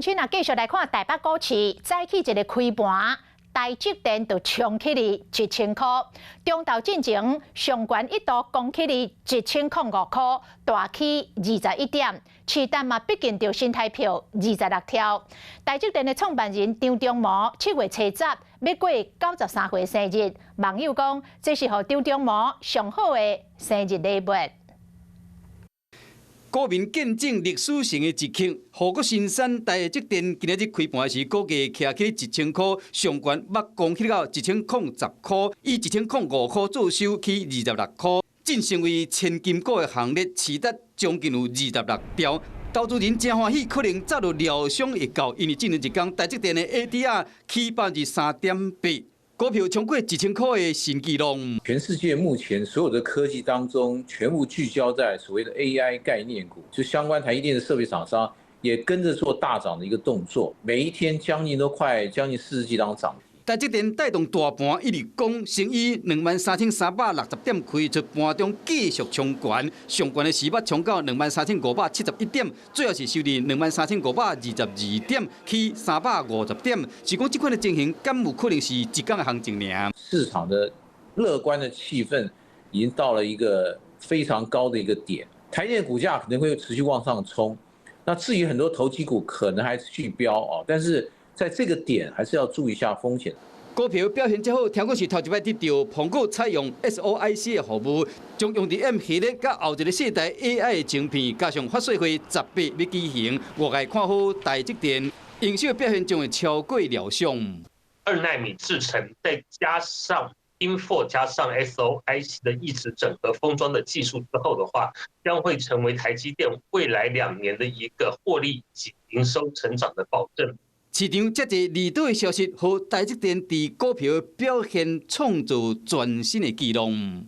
親啊，繼續來看台北股市，早起一个開盤，台積電就衝起去1000箍，中晝進前上懸一度攻起去1005箍，大起21點，市值嘛逼近著新台票26兆。台積電的創辦人張忠謀7月初十欲過93歲生日，網友講這是予張忠謀上好的生日禮物。股民見證歷史性的一刻，護國神山台積電今仔日開盤時，股價徛起1000箍，上懸欲攻起到1010箍，以1005箍做收，起26箍，進成為千金股的行列，市值將近有26兆。投資人真歡喜，可能早就料想會到，因為這兩一工台積電的 ADR 起3.8%，股票衝過1000箍的新紀錄。全世界目前所有的科技當中，全部聚焦在所謂的 AI 概念股，就相關台積電的設備廠商也跟着做大漲的一個動作，每一天將近都快將近40幾檔漲停。台積電帶動大盤一直攻，先以23,360點開出，盤中繼續衝懸，上懸的時捌衝到23,571點，最後是收佇23,522點，起350點。是講這款的情形，敢有可能是一工的行情爾？市場的樂觀的氣氛已經到了一個非常高的一個點，台積電股價可能會持續往上衝。那至於很多投機股可能還是續飆啊，但是在這個點還是要注意一下風險。股票表現這好，聽講是頭一擺得著蘋果採用 SOIC 的服務，將用佇 M 系列佮後一个世代 AI 的晶片，加上法說會18欲舉行，外界看好台積電營收表現將會超過料想。 2納米製程，再加上 InFO 加上 SOIC 的異質整合封裝的技術之後的話，將會成為台積電未來2年的一個獲利及營收成長的保證。市場這濟利多的消息，予台積電佇股票表現創造全新的紀錄。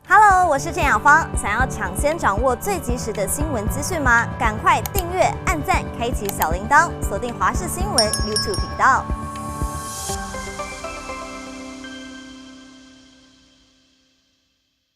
Hello，我是鄭雅芳，想要搶先掌握最及時的新聞資訊嗎？趕快訂閱、按讚、開啟小鈴鐺，鎖定華視新聞 YouTube 頻道。